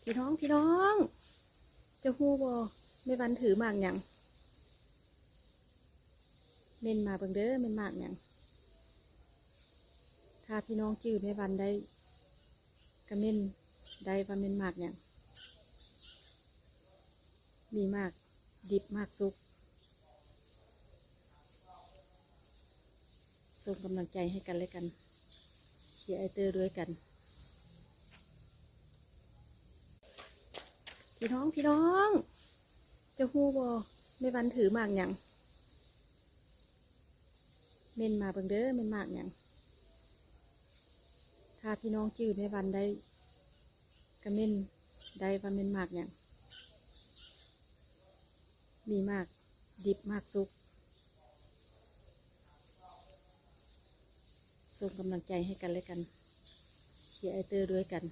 ພີ່ນ້ອງ ພີ່ນ້ອງ ເຈົ້າຮູ້ບໍ່ ແມ່ວັນຖືໝາກຫຍັງ? ເມັ້ນມາເບິ່ງເດີ ແມ່ນໝາກຫຍັງ? ຖ້າພີ່ນ້ອງຈື່ແມ່ວັນໄດ້ ກະເມັ້ນໄດ້ວ່າແມ່ນໝາກຫຍັງ? ມີໝາກດິບ ໝາກສຸກ. ສົ່ງກຳລັງໃຈໃຫ້ກັນແລະກັນ ເຊຍໄອເຕີດ້ວຍກັນ. ພີ່ນ້ອງ ພີ່ນ້ອງ ເຈົ້າຮູ້ບໍ່ ແມ່ວັນຖືໝາກຫຍັງ? ເມັ້ນມາເບິ່ງເດີ ແມ່ນໝາກຫຍັງ? ຖ້າພີ່ນ້ອງຈື່ແມ່ວັນໄດ້ ກະເມັ້ນໄດ້ວ່າແມ່ນໝາກຫຍັງ? ມີໝາກດິບ ໝາກສຸກ. ສົ່ງກຳລັງໃຈໃຫ້ກັນແລະກັນ ເຊຍໄອເຕີດ້ວຍກັນ.